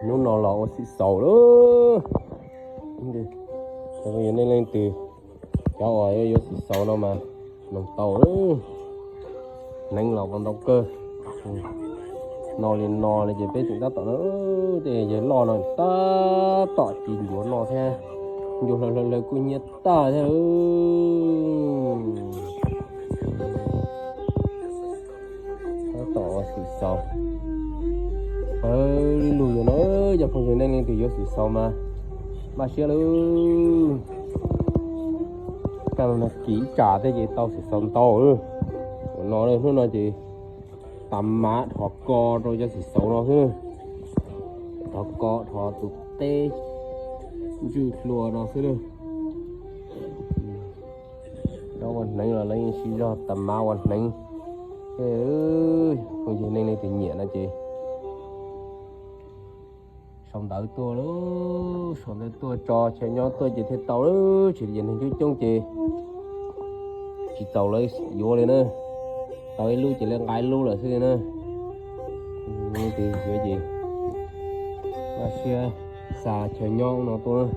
Hnub no los ua xim xaus lawm. Yog nej leej twg cov uas yuav xim xaus no mas noog tau. Hneev los ua ntau kawg. No li no li ces peb tseem tab tom no, tej yawg loj no tab tom ci ncuav no thiab. Ncuav hlawv hlawv hlawv kuj nyiab tag thiab. Tab tom ua xim xaus. Pawg lug yog no, cov phooj ywg nej leej twg yuav xim xaus mas npaj siab lawm. Kaj lug no kis tsam tej ces tau xim xaus ntau. Ua no hnub no ces tas mav dhos ko rau cov xim xaus no xwb. Dhos ko dhos tus teb ntswj hlua no xwb. Cov ua hneev los lawv yeej siv zog tas mav ua hneev. Phooj ywg nej leej twg nyiam no ces sau ntawv tuaj lauj, sau ntawv tuaj tso chaw nyob tuaj ces thiaj tau lauj, tsis li ces neeg coob coob ces tsis txaus lawv yuav li na. Tau ib lub ces lawv nqa ib lub lawm xwb li na. Leej twg yuav ces npaj siab xa chaw nyob no tuaj.